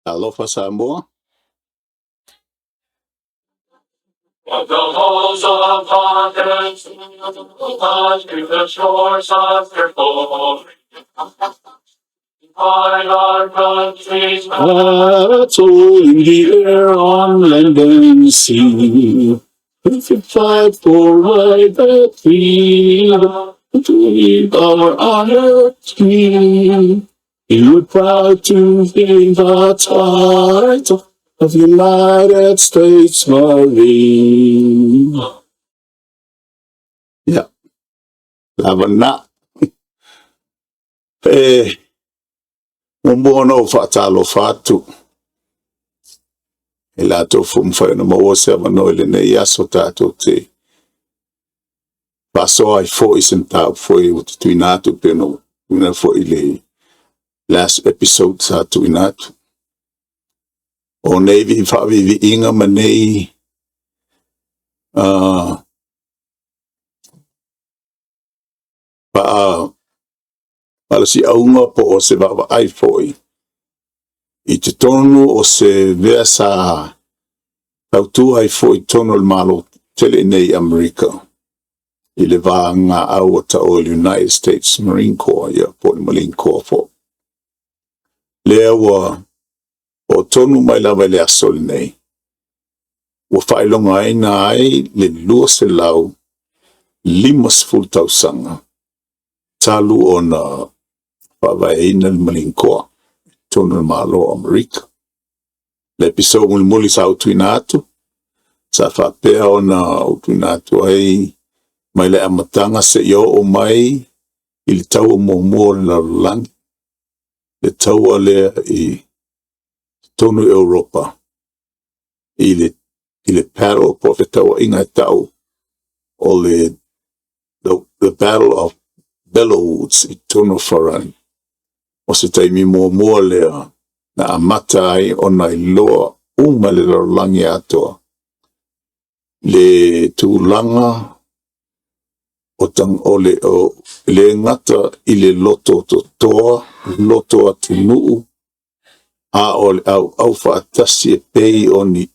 Alofa Samoa. Of the halls of Athens, to the shores of Tripoli. By our country's Battle in the air on land and sea. If you fight for right and freedom, to leave our honor free. You would proud to gain the title of United States Marine. Ia, lava lena. E muamua ona ou faatalofa atu i latou foi mafai ona maua se avanoa i lenei aso tatou te faasoa ai foi i se mataupu foi ua tuuina atu pei ona tuuina foi i le last episode sa tuuina atu. O nei faaviiviiga ma nei faalasiauga po o se vaavaai foi i totonu o se mea sa tautua ai foi i totonu o le Malo tele i nei i Amerika i le vagaau ua taua o le United States Marine Corps, ia po o le Marine Corps foi. Lea ua oo tonu mai lava i le aso lenei, ua faailogaina ai le 250 tausaga talu ona faavaeina le Marine Corps i totonu o le Malo o Amerika. Le episode mulimuli sa ou tuuina atu, sa faapea ona ou tuuina atu ai mai le amataga seia oo mai i le taua muamua o le lalolagi, le taua lea i totonu o Europa i le i le battle po o fetauaiga e tau o le the Battle of Belleau Woods i totonu o Farani. O se taimi muamua lea na amata ai ona iloa uma e le lalolagi atoa le tulaga o, tang, o le o, le gata i le loto totoa, loto atunuu, a o le auau faatasi e pei o ni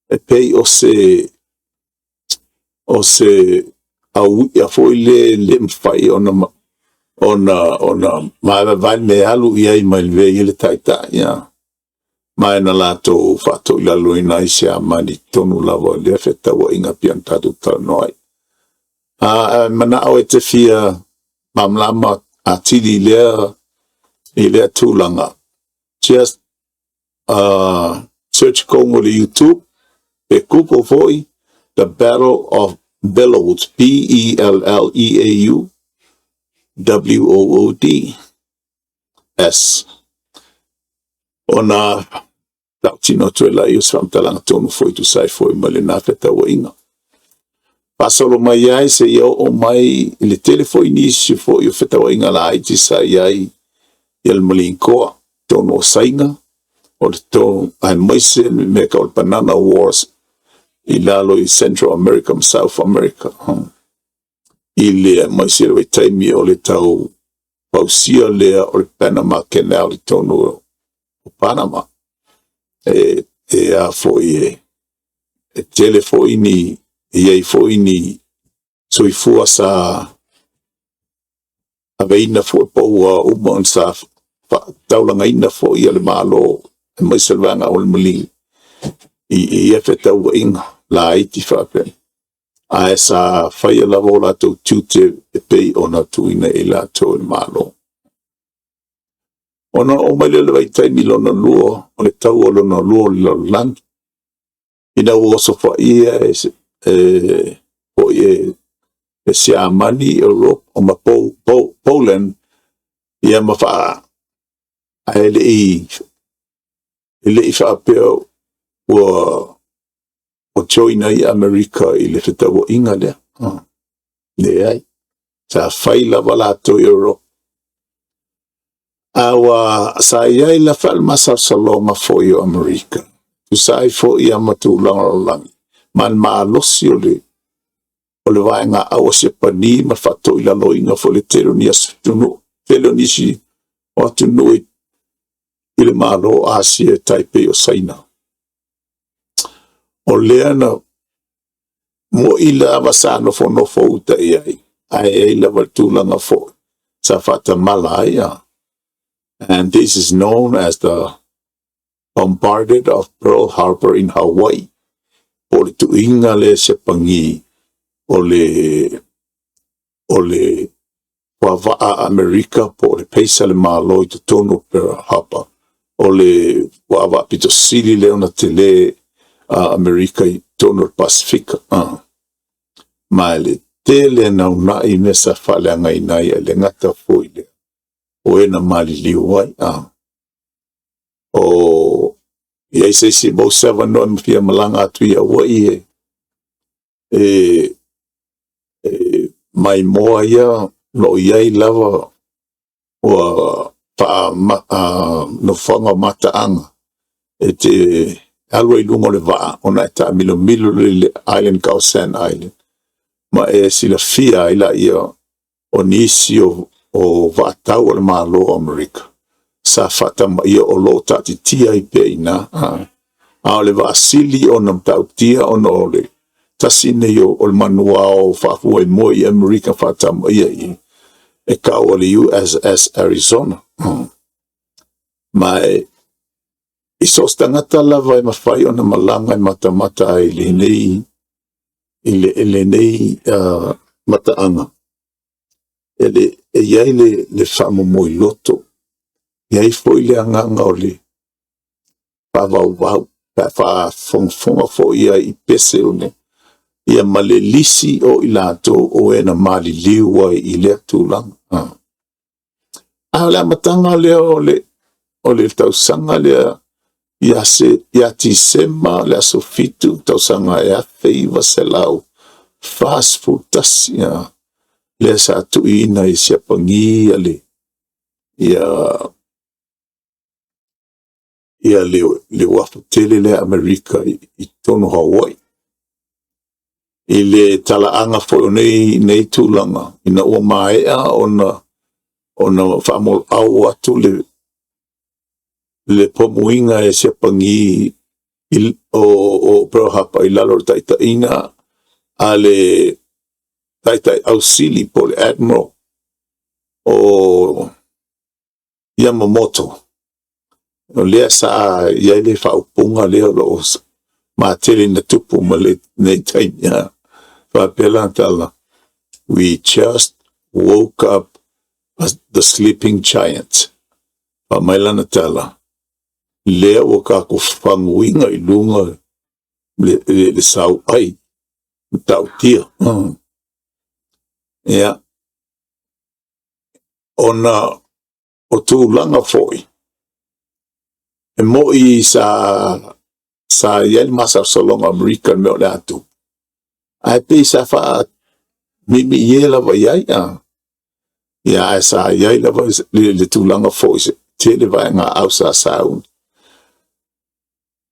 e pei o se o se auia foi le le mafai ona ona ona vaevaevae le mea e alu i ai mai le mea e i ai le taitai. Ia. Ma e na latou faatoilaloina ai Siamani i totonu lava o lea fetauaiga pei ona tatou talanoa ai. A manao e te fia malamalama atili i lea i lea tulaga, just search tonu i le YouTube pe Google foi The Battle of Belleau Woods, B E L L E A U W O O D S. Ona tautino atu e lai o se faamatalaga tonu foi tusa ai foi ma lena fetauaiga. Faasolo mai ai seia oo mai i le tele foi nisi foi o fetauaiga laiti sa i ai ia le Marine Corps, totonu o Saina, o le totonu aemaise le mea tau o le Banana Wars i lalo i Central America ma South America. I le aemaise le vaitaimi o le tau fausia lea o le Panama Canal i totonu o Panama. E, e a foi e, e tele foi ni, e i ai foi ni soifua sa aveina foi po ua uma ona sa faataulagaina foi e le Malo aemaise le vaega o le Marine i ia fetauaiga laiti faapea. Ae sa faia lava o latou tiute e pei ona tuuina i latou e le Malo. Ona oo mai lea i le vaitaimi lona lua, o le taua lona lua o le lalolagi, ina ua osofaia e, e, foi e, e Siamani, Europe, ma po, po, Poland, ia ma faa, ae le i, e le i faapea ua ua join ai Amerika i le fetauaiga lea. Leai. Sa fai lava latou i Europe. A ua sa i ai la faalemasalosaloga foi o Amerika, tusa ai foi ia ma tulaga o lalolagi, ma le malosi o le o le vaegaau a Siapani ma le faatoilaloina foi o le tele o ni atunuu, tele o nisi o atunuu i le Malo o Asia e tai pei o Saina. O lea na mo'i lava sa nofonofo uta i ai, ae i ai lava le tulaga foi sa faatamala ai. And this is known as the bombardment of Pearl Harbor in Hawaii, po o le tuuina lea e Siapani o le puavaa Amerika po o le peisa le Malo i totonu o Pearl Harbor. O le puavaa pito sili lea ona tele a Amerika i totonu o le Pasefika. Ma le tele naunai mea sa faaleagaina ai, e le gata foi lea, o e na maliliu ai. O i ai se isi mau se avanoa e mafia malaga atu i Hawaii e maimoa ia lo o i ai lava ua nofoaga o mataaga e te alu ai i luga o le vaa ona e taamilomilo i le island kau Sand Island, ma e silafia ai laia o nisi o vaatau o le Malo o Amerika sa faatamaia o lo o taatitia ai pea i ina. A o le vaasili ona matautia ona o le tasi nei o le manuao faafuaimoe i Amerika faatamaia i e kau o le USS Arizona. Ma e i so o se tagata lava e mafai ona malaga e matamata ai lenei i lenei mataaga e le e i ai le faamomoiloto, e i ai foi le agaga o le faavauvau pe a faafogafoga foi ai i pese o le ia ma le lisi o i latou o e na maliliu ai i lea tulaga. A o le amataga lea o le tausaga lea ia se ia Tisema le aso 7 tausaga e 1941 ia, lea sa tuuina i Siapani ia le uafu tele lea Amerika i totonu o Hawaii. I le talaaga foi o nei tulaga, ina ua maea ona faamoloau atu le pomuiga e Siapani o Pearl Harbor i lalo o le taitaiga a le taitai ausili po o le Admiral o Yamamoto. O lea sa i ai le faaupuga lea o lo o matele ina tupu ma lenei taimi. Faapea la tala, "We just woke up the sleeping giant." Fa mai lana tala, lea ua tatou faguina i luga le sauai matautia. Ia, ona o tulaga foi, e moi sa i ai le masalosaloga o Amerika i le mea o le a tupu, ae pei sa faamiimie lava i ai. Ia, ae sa i ai lava le tulaga foi se tele vaegaau sa sauni.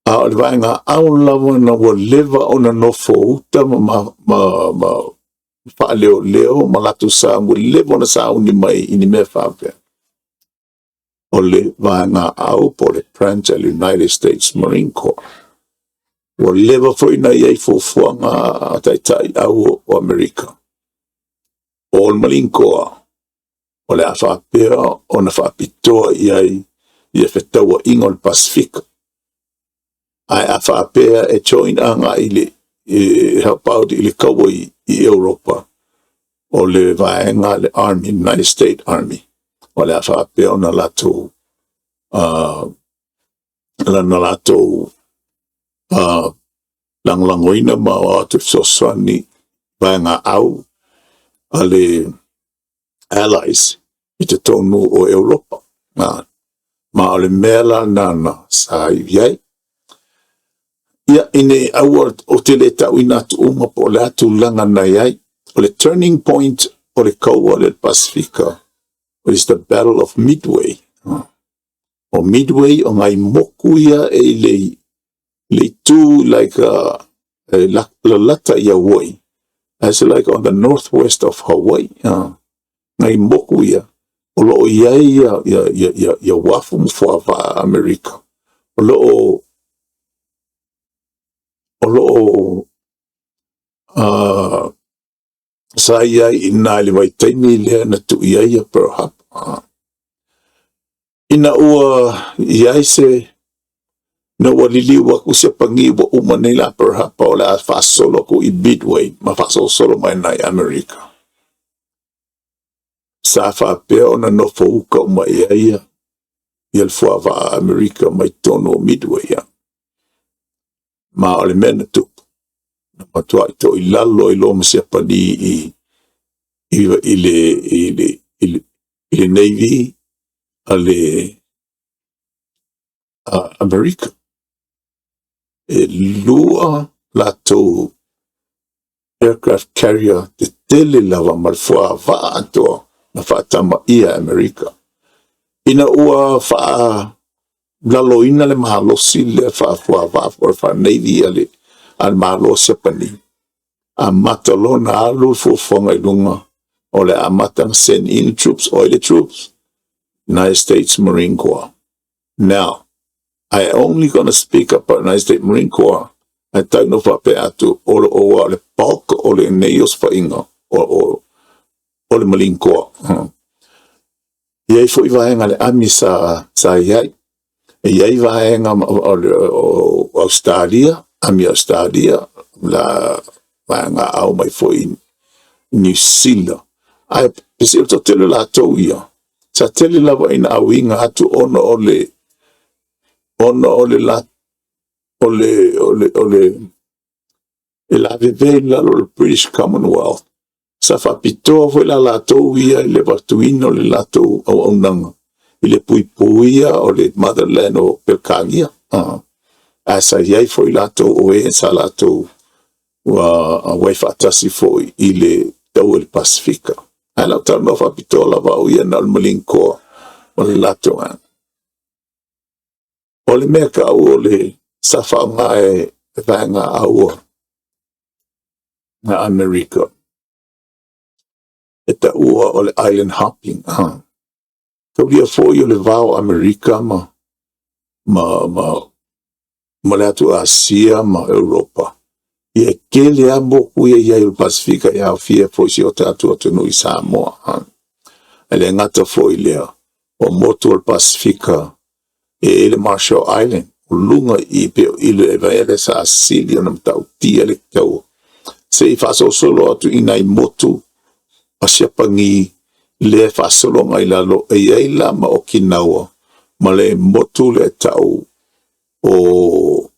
A o le vaegaau lava na ua leva ona nofo uta ma faaleoleo ma latou sauni, ua leva ona sauni mai i ni mea faapea. O le vaegaau po o le branch a le United States Marine Corps. Ua leva foi na i ai fuafuaga a taitai au o Amerika. O le Marine Corps, o le a faapea ona faapitoa i ai ia fetauaiga o le Pasefika. Ae a faapea e join agai i le e help out i le kaua i Europa, o le vaega le Army, United States Army, o le a faapea ona latou lana latou lagolagoina ma o atu fesoasoani vaega au a le Allies i totonu o Europa. Ma o le mea la nana sa i ai. Ia, ine aua o te le tauina atu uma po o le a tulaga na i ai. O le turning point o le kaua le Pasefika is the Battle of Midway. O Midway o nai moku ia e i le itu like e lalata i Hawaii. It's like on the northwest of Hawaii. Nai moku ia o lo o i ai ia uafu ma fuavaa a Amerika. O lo o sa i ai i nā i le vaitaimi lea na tuu ai ia Pearl Harbor. Ina ua i ai se na ua liliu aku Siapani ua uma nei la Pearl Harbor, o le a faasolo aku i Midway ma faasolosolo mai nai Amerika. Sa faapea ona nofo uka uma i ai ia le fuavaa Amerika mai tonu o Midway ia. Ma o le mea na tupu, na matuai toilalo ai loa ma Siapani i le Navy a le Amerika. E lua latou aircraft carrier tetele lava ma le fuavaa atoa na faatamaia e Amerika. Ina ua faalaloina le malosi lea faafuavaa po o le faa-Navy a le Malo o Siapani, amata loa ona alu le fuafuaga i luga o le amata ona send in troops, oil troops, United States Marine Corps. Now, I only gonna speak about United States Marine Corps ae tau no faapea atu o le bulk o lenei osofaiga o le Marine Corps. E i ai foi vaega le ami sa i ai. E i ai vaega o Australia, ami Australia, la vaega au mai foi New Zealand. Ae pese o toatele latou ia, sa tele lava ina auiga atu ona o le la o le e lavevea i lalo o le British Commonwealth. Sa faapitoa foi la latou ia i le avatuina o le latou auaunaga i le puipuia o le motherland o Peretania. Ae sa i ai foi latou o e sa latou ua auai faatasi foi i le taua i le Pasefika. Ae lau talanoa faapitoa lava au ia na o le Marine Corps o le latou aga. O le mea taua o le sa faaaoga e vaega aua na Amerika e taua o le island hopping. Taulia foi o le va o Amerika ma le atu Asia ma Europa. Ia e tele lava moku ia i ai o le Pasefika e aofia foi si o tatou atunuu i Samoa. E le gata foi lea, o motu o le Pasefika e i le Marshall Island, o luga i pe o i le vaea lea sa sili ona matautia le taua. Se i faasolosolo atu i nai motu a Siapani lea e faasologa i lalo e i ai la ma Okinawa ma le motu lea e tau o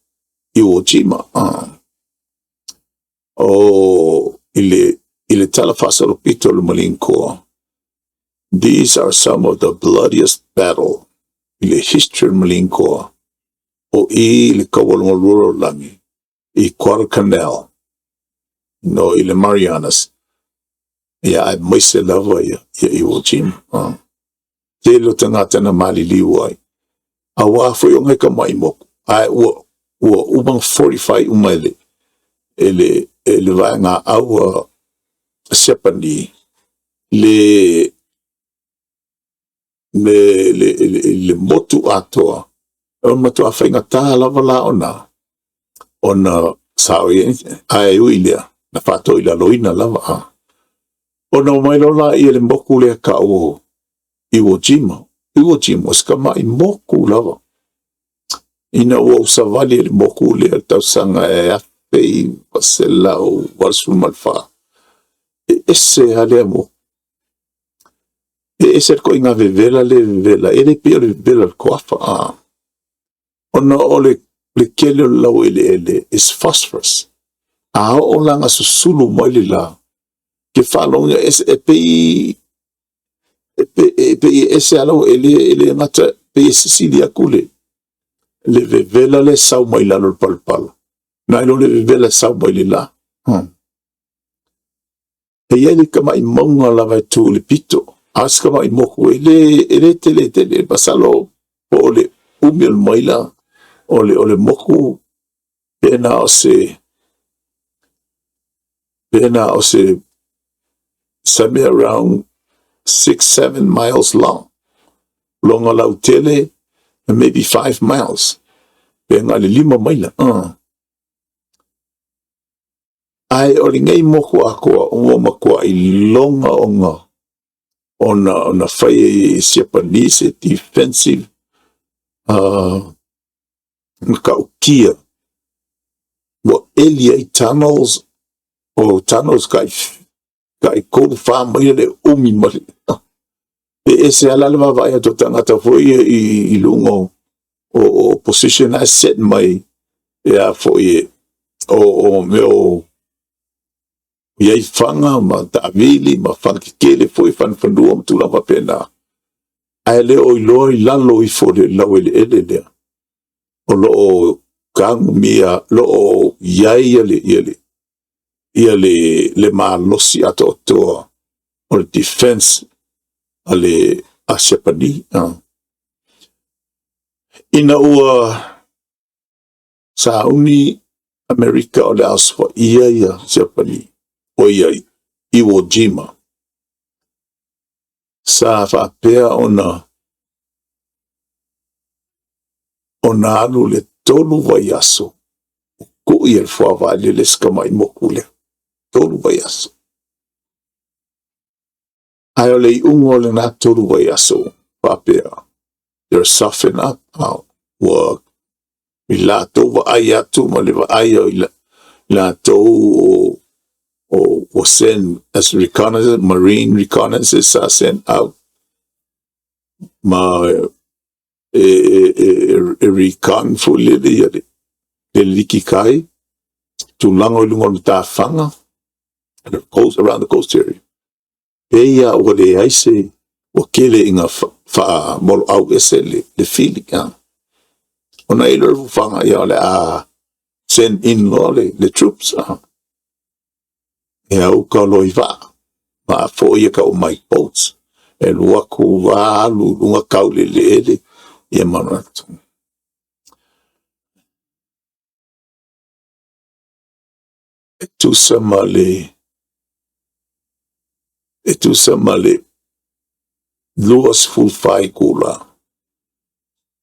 Iwo Jima. O i le tala faasolopito o le Marine Corps, these are some of the bloodiest battle i le history o le Marine Corps o i le kaua o le lalolagi i Guadalcanal no i le Marianas ia aemaise lava ia Iwo Jima. Tele o tagata na maliliu ai. Auā foi o ngai tama'i moku, ae ua uma fortify uma e le vaega aua Siapani le motu atoa o matua faigata lava la ona sao i ae ui lea na faatoilaloina lava a. Ona omai loa laia i le moku lea taua o Iwo Jima. Iwo Jima o se tama'i moku lava. Ina ua ou savali i le moku lea i le tausaga e 1984. E ese lava lea moku. E ese le ituaiga vevela le vevela, e le pei o le vevela o le toafa. Ona o le tele o le laueleele is phosphorus. A oo la ina susulu mai le la, ke faalogo ese e pei e ese lava lau e le gata pei e sisili atu le vevela le sau mai lalo o le palapala. Nai lo le vevela sau mai le la. E i ai le tama'i mauga lava e tu i le pito. A o si tamai moku e le tele tele, masalo po o le umi o le maila o le moku pe na o se somewhere around 6-7 miles long. Lona lautele maybe 5 miles. Pe na le 5 maila. Ae o lenei moku atoa ua matuai iloga ona fai e Siapani se defensive matautia ua eli ai tunnels, o tunnels tai 3-4 maila le umi ma le e ese ala le vaavaai atu o tagata foi ia i luga o position ae set mai e a foi e o mea o i ai faga ma taavili ma faga tetele foi fanafanua ma tulaga faapena, ae le o iloa i lalo ifo o le laueleele lea o lo o tagumia lo o i ai ia le malosi atoatoa o le defense a le a Siapani. Ina ua sauni Amerika o le a osofaia ia Siapani o ia Iwo Jima, sa faapea ona alu le 3 vaiaso o tui e le fuavaalele si tamai moku lea. 3 vaiaso. Ae o le iuga o lena 3 vaiaso faapea, they're soften up, ua i latou vaai atu ma le vaai o i latou o ua send as reconnaissance, marine reconnaissance sa send out ma e recon foi lele ia le liki kai tulaga i luga o le matafaga, the coast, around the coast area. Pe ia ua leai se ua kele ina faamoloau ese le fili. Ona i le fuafuaga ia o le a send in loa le troops. E au ka loa i vaa. Ma foi e kau mai boats. E alu atu alu luga kau le eleele ia ma atu. E tusa ma le 24 itula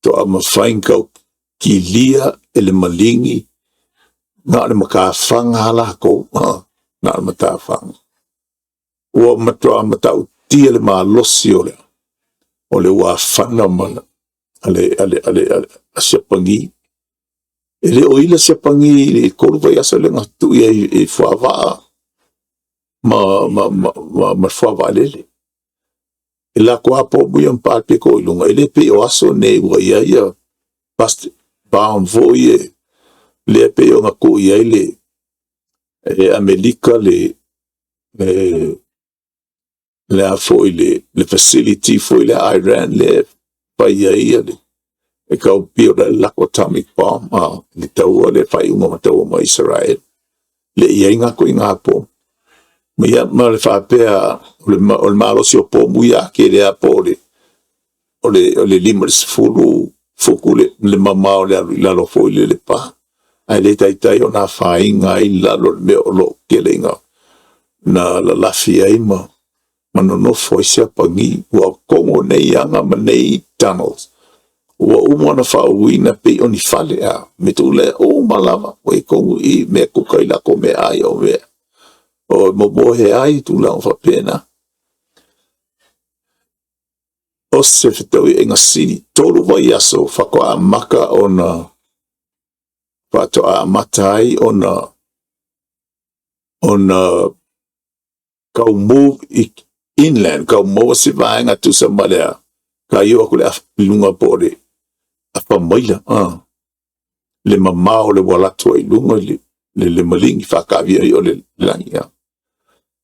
toa mafai ona tau kilia e le maligi na o le matafaga a lakou, na o le matafaga. Ua matua matautia le malosi o le uafana ma ale a Siapani. E le o ila Siapani i le 3 vaiaso lea na tui ai i fuavaa ma fuavaalele. E lako a pomu ia ma piko i luga, e le pei o aso nei ua ia ia bust bomb foi e lea pei ona tuu ai le e Amerika le a foi le facility foi le Iran le fai ai ia le e kau pio le lako atomic bomb a le taua le fai uma ma taua ma Israel le i ai ngā ko i ngā po ma ia ma le faapea o le malosi o pomu ia ke lea po o le 50 futu le mamao le alu i lalo foi le pa ae le taitai ona afaina ai lalo le mea o lo o tele ina na lalafi ai ma nonofo ai Siapani ua kogo nei aga ma nei tunnels ua uma ona faauuina pei o ni fale a me tu le uma lava ua i tonu i mea kuka i lako mea ai o mea o momoe ai tulaga faapena. O se fetauiaiga sili, 3 vaiaso faatoa amata ona faatoa amata ai ona kau move i inland, kau maua se vaega tusa ma lea ka i o aku le luga po o le afa maila le mamao le ua alu atu ai i luga le maligi faakavia ai o le lagi.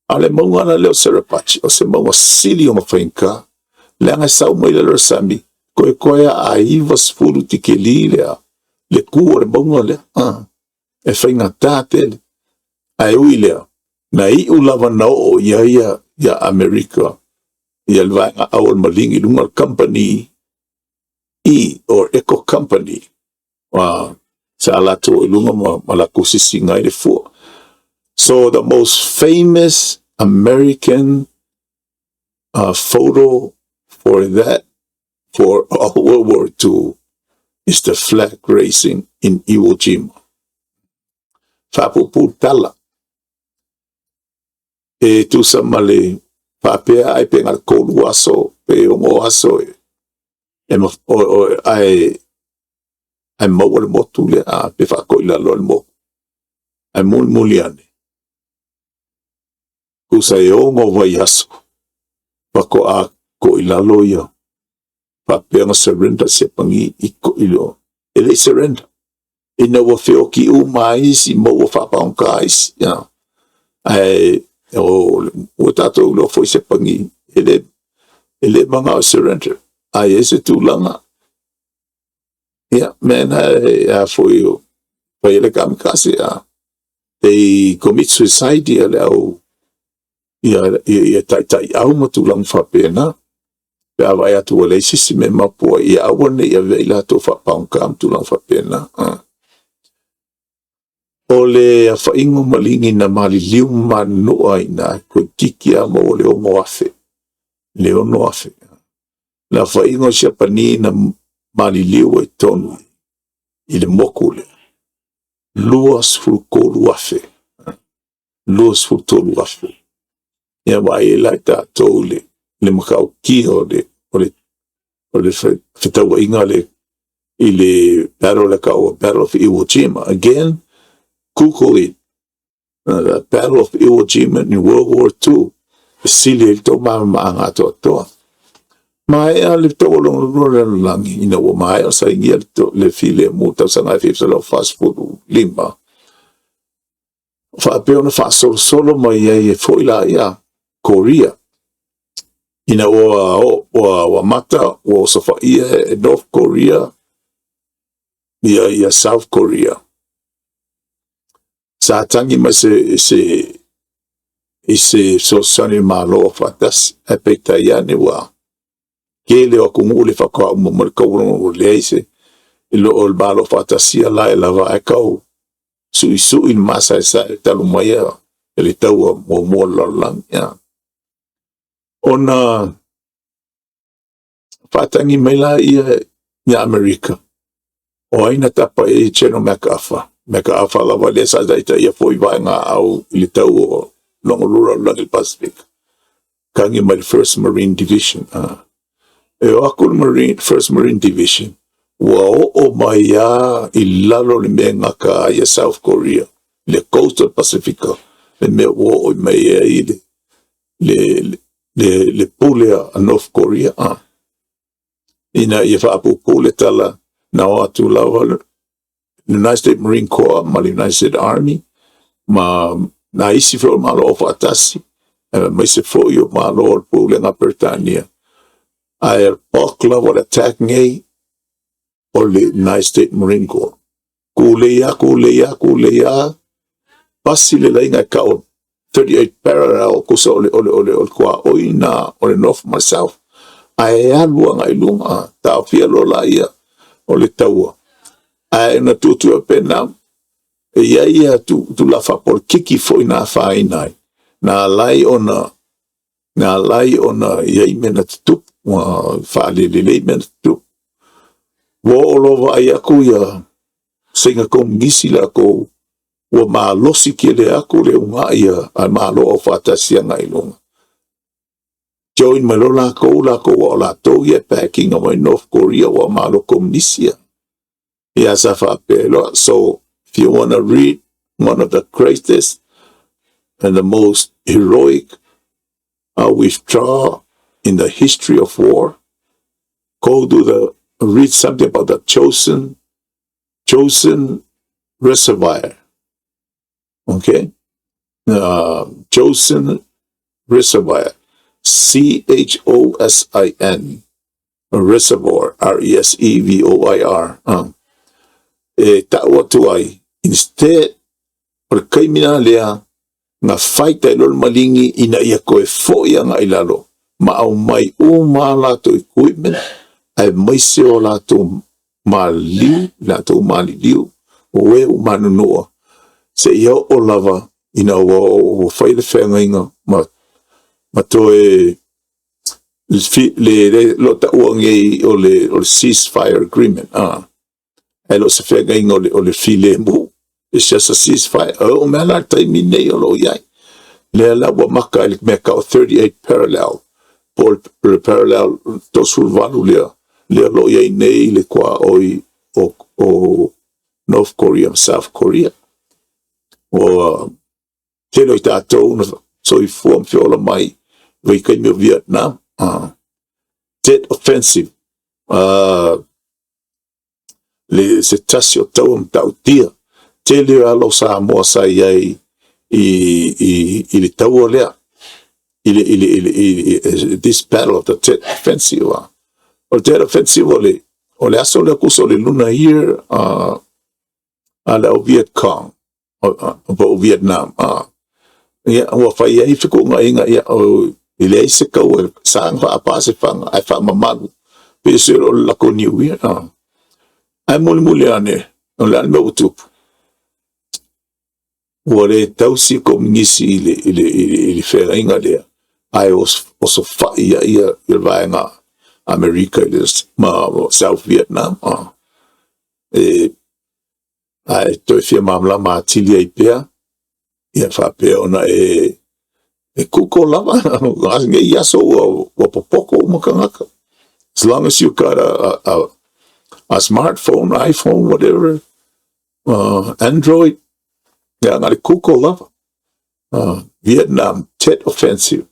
A le mauga la lea o Suribachi, o se mauga sili ona faigata, leaga e sau mai lalo o le sami, koekoe a 90 tikeli lea le ku o le mauga lea, e faigata tele. Ae ui lea, na iu lava na oo ia ia ia Amerika. Ia le vaega au o le maligi i luga o le Company E or Echo Company. Sa latou i luga ma latou sisiina ai le fua. So the most famous American photo for that, for World War II, is the flag raising in Iwo Jima. Faapuupuu tala. E tusa ma le faapea ai pe na o le 3 aso pe 6 aso e ae maua le motu lea a pe faatoilaloina le motu. Ae mulimuli ane, tusa e 6 vaiaso, faatoa toilalo ia faapea ona surrender Siapani i e le i surrender. Ina ua feoti uma ai isi ma ua faapagota isi. Ae ua tatou iloa foi Siapani e le manao e surrender. Ae i ai se tulaga, ia, mea na e a foi o fai le kamikaze a. They commit suicide ia le au ia taitai au ma tulaga faapena. Pe a vaai atu ua leai se isi mea e mapua ia aua ne i avea i latou faapagota ma tulaga faapena. O le aofaiga o maligi na maliliu ma manunua ai ina, toeitiiti lava maua le 6,000. Le 6,000. Le aofaiga o Siapani na maliliu ai totonu i le motu lea, 23,000. 23,000. Ia vaai ai la i tatou le matautia o le fetauaiga le i le battle le tau Battle of Iwo Jima. Again, Google it. The Battle of Iwo Jima in World War II. E sili ai le tou malamalamaaga atoatoa. Maea le taua lona lua o le lalolagi, ina ua maea o sainia le filemu tausaga e 1945, faapea ona faasolosolo mai ai e foi la ia Korea. Ina ua mata ua osofaia e North Korea ia South Korea. Sa tagi mai se i se fesoasoani Malo faatasi, ae peitai ane ua tele o atunuu le faatoa uma mai le taua lona ua leai se i lo o le Malo faatasia la e lava ae tau suisui le masaesae talu mai e le taua muamua o le lalolagi. Ia. Ona faatagi mai la ia Amerika, o ai na tapa e General MacArthur. MacArthur lava lea sa taitaia foi vaega au i le tau o lona lua lalolagi le Pacific. Tagi mai le First Marine Division. E o aku le First Marine Division, ua oo mai a i lalo le mea gata ai a South Korea, le coast of Pacifica, le mea ua oo mai ai le pule a North Korea. Ina ia faapuupuu le tala, na o atu lava le United States Marine Corps ma le United States Army ma na isi foi o Malo o faatasi, aemaise foi o Malo o le Pulega Peretania. Ae bulk lava le attack nei o le United States Marine Corps. Kulei a, kulei a, kulei a, pasi le laina e kau 38 parallel kusa o le tuaoi na o le North ma le South. Ae alu agai i luga, taofia loa laia o le taua. Ae na tutu e pena, e ia ia tulaga faapolikiki foi na afaina ai. Na alai ona i ai mea na tutupu, ua faalelelei mea na tutupu. Ua oo loa vaai atu ia Saina Komunisi latou, ua malosi tele atu le uunai a Malo o faatasi agai i luga. Join mai loa latou o latou ia e backing mai North Korea ua Malo Komunisi ia. Ia sa faapea loa. So, if you want to read one of the greatest and the most heroic withdrawal in the history of war, go to the read something about the Chosin Reservoir. Okay? Chosin Reservoir. Chosin. Reservoir. Resevoir. E tau atu ai. Instead, o le kaimi na lea, na fight ai loa le maligi ina ia toe foi agai i lalo. Ma aumai uma a latou equipment, aemaise o latou maliliu, latou maliliu, o e ua manunua, seia oo lava ina ua fai le feagaiga ma toe le lo taua nei o le ceasefire agreement, e le o se feagaiga o le filemu. It's just a ceasefire. E oo mai la le taimi nei o lo o i ai. Lea la ua maka i le mea tau 38 parallel, po o le parallel 38 lea o lo o i ai nei le tuaoi o North Korea ma South Korea. Ua tele o i tatou na soifua ma feola mai vaitaimi o Vietnam. Tet Offensive, le se tasi o taua matautia tele o alo o Samoa sa i ai i le taua lea, i this battle of the Tet Offensive. O le Tet Offensive o le aso lea tusa o le Lunar Year a le au Viet Cong po o Vietnam. Ia, ua fai ai fetuunaiga, ia, o, e leai se taua e saga faapa se faga ae faamamalu pe se o le latou New Year. Ae mulimuli ane, o le a le mea ua tupu? Ua le tausi kominisi i le feagaiga lea, ae osofai ia ia vaega Amerika i le ma South Vietnam. Ae toe fia malamalama atili ai pea, ia faapea ona e Google lava nei aso ua popoto uma tagata. As long as you got a smartphone, iPhone, whatever, Android, ia na le Google lava. Vietnam Tet Offensive.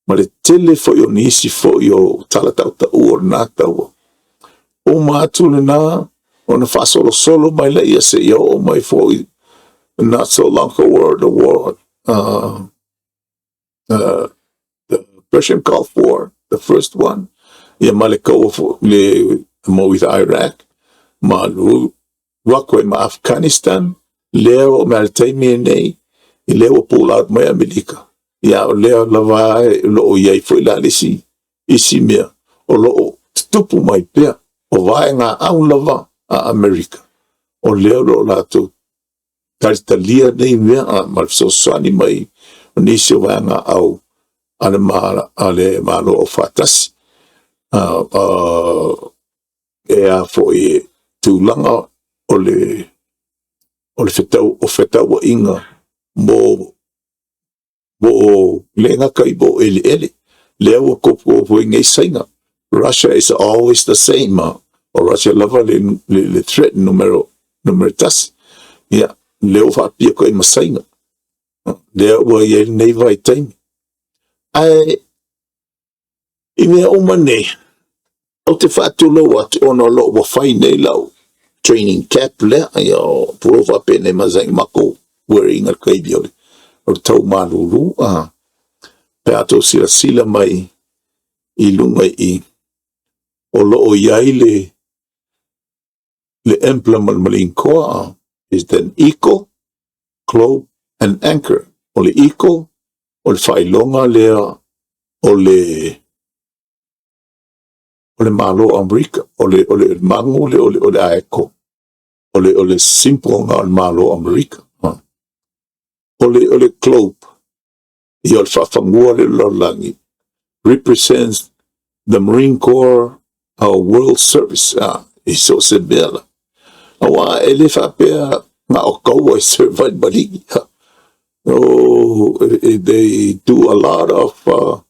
Ma le tele foi o nisi foi o tala tautaua o lena taua. Uma atu lena, ona faasolosolo mai lea seia oo mai foi not so long ago, the war, the Persian Gulf War, the first one, ia ma le kaua le mo with Iraq, ma ruako ma Afghanistan, lea o mea le taimi nei, i lea ua pull out mai Amerika. Ia o lea lava e lo o i ai foi la le isi mea, o lo o tutupu mai pea, o vaega au lava a Amerika. O lea o lo o latou talitalia nei mea ma le fesoasoani mai o nisi o vaega au a le Malo o Faatasi. E a foi tulaga o le fetau, o fetauaiga mo le gata i mo eleele. Lea ua topu foi nei Saina. Russia is always the same. O Russia lava le threat numero 1. Ia, lea ua faapia koe ma Saina. Lea ua i ai lenei vaitaimi. Ae, i mea uma nei, ou te faatulou atu ona o lo o ua fai nei lau training cap lea, ia o pulo faapene ma sai makou wearing a taimi o le tau malulu. Pe a tou silasila mai i luga i o lo o i ai le emblem o le Marine Corps is an eagle, globe and anchor. O le eagle, o le faailoga lea o le Malo o Amerika, o le magu le o le aeko, o le symbol nga o le Malo o Amerika. O le globe, ia o le faafanua le lalolagi, represents the Marine Corps World Service, i so se mea la. Aua e le faapea na o kaua e serve ai maligi. Oh, they do a lot of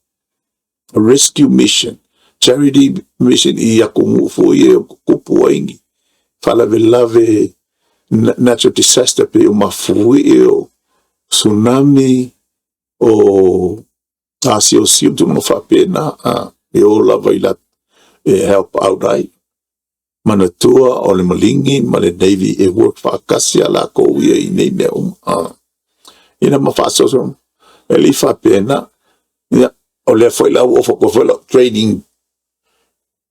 rescue mission, charity mission i atunuu foi e kupu ai ni faalavelave natural disaster pe o mafuie o tsunami o asiosio tulaga faapena e o lava i la e help out ai. Manatua o le maligi ma le Navy e work faatasi a lakou ia i nei mea uma. Ina ma faasoaso e le i faapena. Ia, o lea foi la ua ofa foi lau training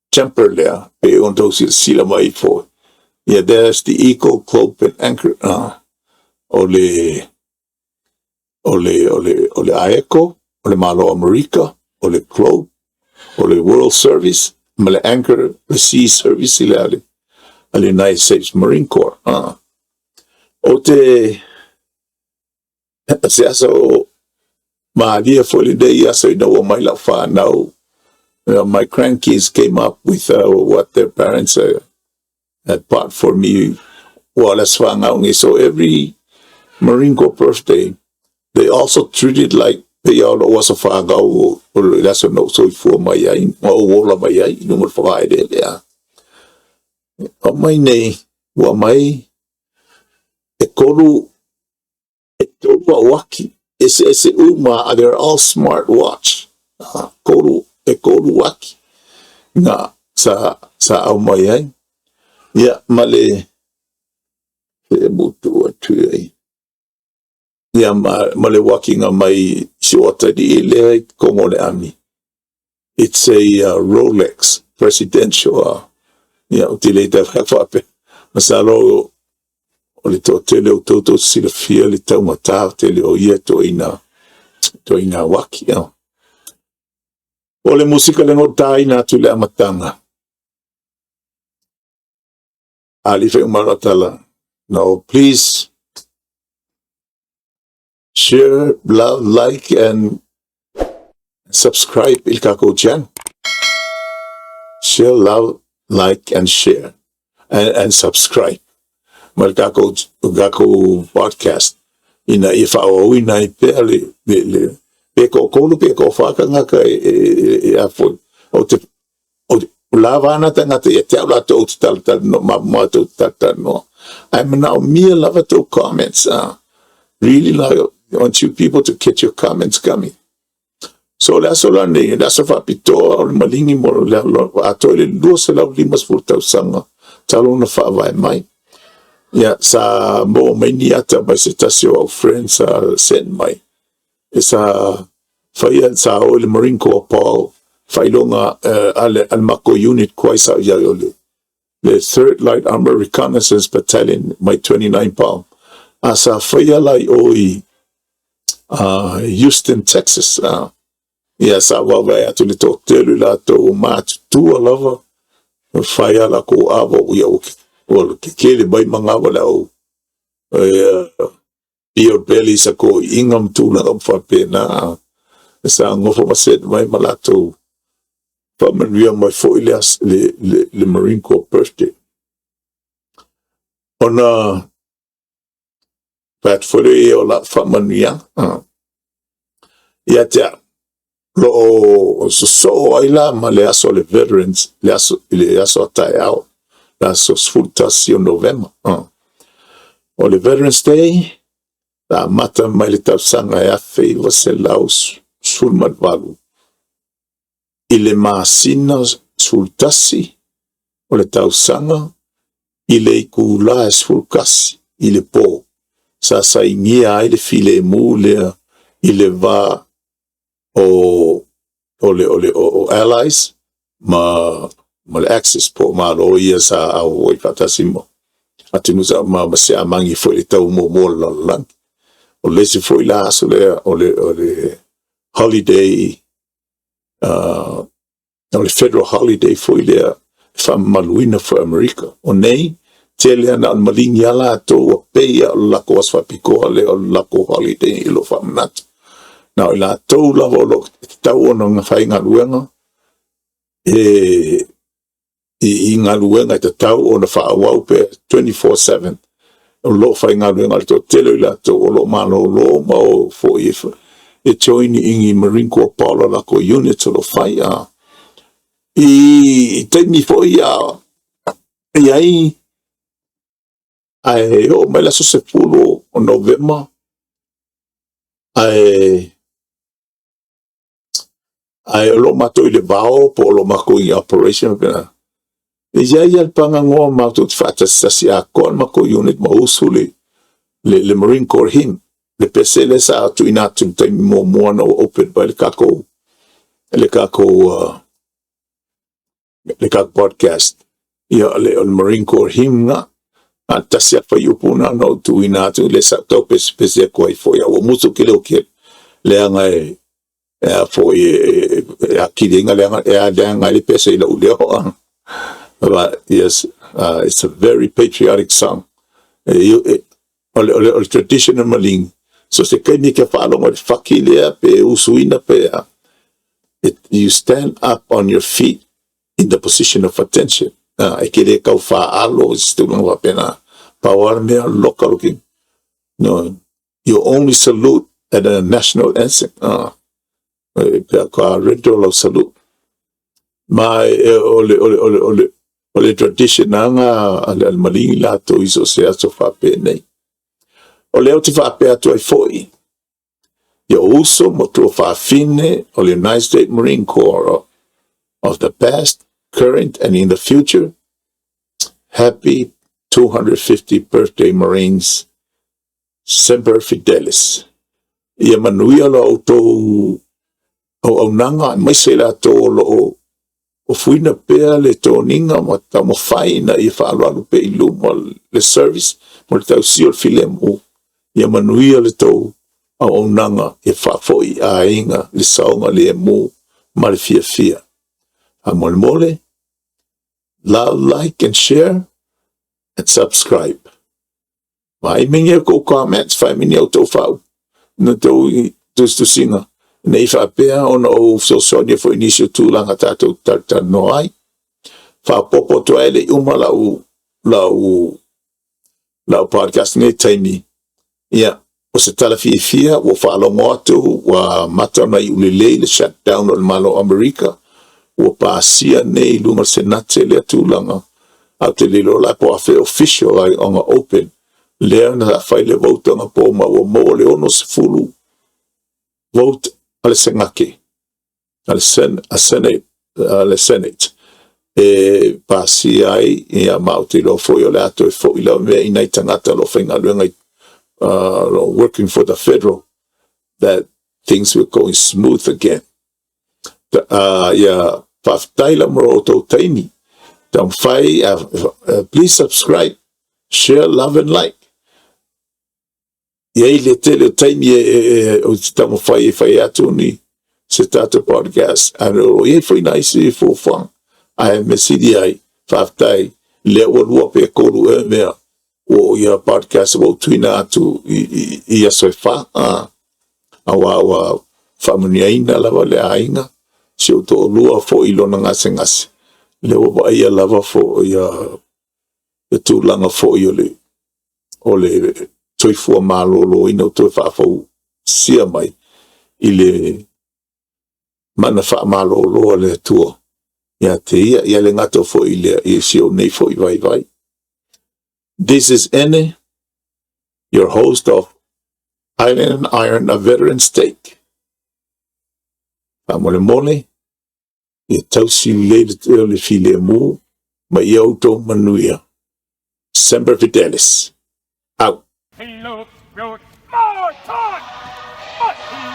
jumper lea pe ona tou silasila mai foi. Yeah, there's the eagle, globe and anchor. O le aeko, o le Malo o Amerika, o o le Globe, o le World Service, ma le Anchor, le Sea Service i le ale, a le United States Marine Corps. O te se aso malia foi lenei aso ina ua mai lau fanau. My grandkids came up with what their parents had bought for me while as whangaungi. So every Marine Corps birthday, they also treat it like pei o lou aso fanau o le aso na ou soifua mai ai, ma ou ola mai ai, i luga o le fagaeleele a. Aumai nei, ua aumai e tolu au uaki, eseese uma, they're all smart watch. Kolu, e 3 uaki na sa aumai ai. Ia, ma le, e mutu atu ai. Ia, ma le uaki na mai si o atalii lea i totonu o le ami. It's a Rolex presidential. Ia, ou te le tau faapea. Masalo o le toatele o outou silafia le taugata tele o ia toina uaki. Ia. O le musika le taina atu le amataga. Ali fe umaratala. No, please share, love, like, and subscribe i le kakou channel. Share, love, like, and share. And subscribe. Ma le kakou podcast. Ina ia faaauauina ai pea le pe toatolu pe toafa tagata e a foi. O te o te lava ana tagata ia te au latou te talatalanoa ma matou te talatalanoa. Ae manaomia lava tou comments. Really like, want you people to get your comments coming. So le aso lenei, le aso faapitoa o le maligi mo le atoa i le 250 tausaga talu ona faavae mai. Ia, sa maua mai ni ata mai se tasi o au friends sa send mai. E sa faia sa o i le Marine Corps Paul faailoga a le makou unit kuai sa i ai o le Third Light Armored Reconnaissance Battalion mai 29 Palm. A sa faia la i o i Houston, Texas. Ia sa vaavaai atu le toatele i latou matutua lava fai a lakou ava ia ua kekele mai magava le au beer bellies a toeaiina ma tulaga uma faapena. Sa nofo ma send mai ma latou faamanuia mai foi le Marine Corps birthday. Ona fai atu foi lea o lau faamanuiaga. Ia te au, loo sosoo ai la ma le aso o le Veterans, le aso a taeao, le aso 11 o Novema. O le Veterans Day, na amata mai le tausaga e 1918 i le masina 11 o le tausaga i le itulā e 11 i le po sa sainia ai le filemu lea i le va o le Allies ma le Axis po o Malo ia sa auai faatasi ma atunuu sa ma siamagi foi i le tau muamua o le lalolagi. O le isi foi la aso lea o le holiday o le federal holiday foi lea e faamamaluina foi Amerika. O nei, tele ana o le maligi a latou ua pei o le lakou aso faapitoa lea o le lakou holiday i lo faamanatu. Na o i latou lava o lo tatau ona faigaluega e i galuega e tatau ona faaauau pe 24/7 o lo o faigaluega le toatele o i latou o lo o malolo ma o foi e join i ni Marine Corps Paul lakou units o lo o fai a i taimi foi a i ai ae oo mai le aso 10 o Novema ae o lo o matou i le vao po o lo o matou i operation pena e i ai le pagagoa matou te faatasitasi atoa le matou unit ma usu le Marine Corps hymn le pese lea sa tuuina atu i le taimi muamua na ua open mai le kakou podcast ia o le Marine Corps hymn na a tasi a fuaiupu na na ou tuuina atu le sa tau pesepese atu ai foi a ua musu ke leo ke leaga e E a foi e atili ai leaga e a leaga ai le pese i lou leo. But yes, it's a very patriotic song. E, o le tradition o Maligi. So se kaimi ke faalogo le faki lea pe usuina pe a, you stand up on your feet in the position of attention. E ke le kau whaalo i se tulaga faapena. Pau lava le mea loka looking. No, you only salute at a national anthem. E pea ka rendo lau salute. Ma e, o le tradition anga a le Maligi latou i so se aso faapenei. O lea ou te faapea atu ai foi, ia uso ma tuafafine o le United States Marine Corps of the past, current, and in the future, happy 250th birthday, Marines. Semper Fidelis. Ia manuia lo outou auaunaga aemaise latou o lo o ofuina pea le toniga ma taumafai ina ia faaaloalo pea i luma le service mo le tausia o le filemu. Ia manuia le tou auaunaga, ia faafoi i aiga le saogalemu ma le fiafia. Faamolemole, love, like and share and subscribe. Vaai mai kou comments, fai mai ni outou fau na tou tusitusiga nei faapea ona ou fesoasoani foi nisi o tulaga tatou talatalanoa ai. Faaopoopo atu ai le uma lau podcast nei taimi. Ia, o se tala fiafia ua faalogo atu ua mata ona iu lelei le shutdown o le Malo o Amerika, ua pasia nei i luga o le Senate lea tulaga. Ae ou te le iloa la po o afea official ai ona open lea na fai le vote anapo ma ua maua le 60 vote a le Senate a le, Sen, a Senate, a le Senate e pasia ai. Ia, ma ou te iloa foi o le a toe foi lava mea i nai tagata o lo o faigaluega working for the federal, that things were going smooth again. Ia, faafetai la mo outou taimi. Taumafai, please subscribe, share, love and like. Ia i le tele o taimi e o te taumafai e fai atu ni se tatou podcast. Ae o i ai foi nai isi fuafuaga. Ae mea sili ai, faafetai, lea ua lua pe tolu ea mea ua ia podcast ua ou tuuina atu i aso e 4. Aua ua faamanuiaina lava le aiga, si ou toalua foi i lona gasegase. Lea ua vaaia lava foi ia le tulaga foi o le soifua maloloina o toe faafausia mai i le mana faamalolo a le Atua ia te ia, ia le gata foi i lea, i si ou nei foi vaivai. This is Ene, your host of Island Iron, a Veteran's Take. Faamolemole, ia tausi lelei le filemu ma ia outou manuia. Semper Fidelis. Out. He looked, wrote more time, but he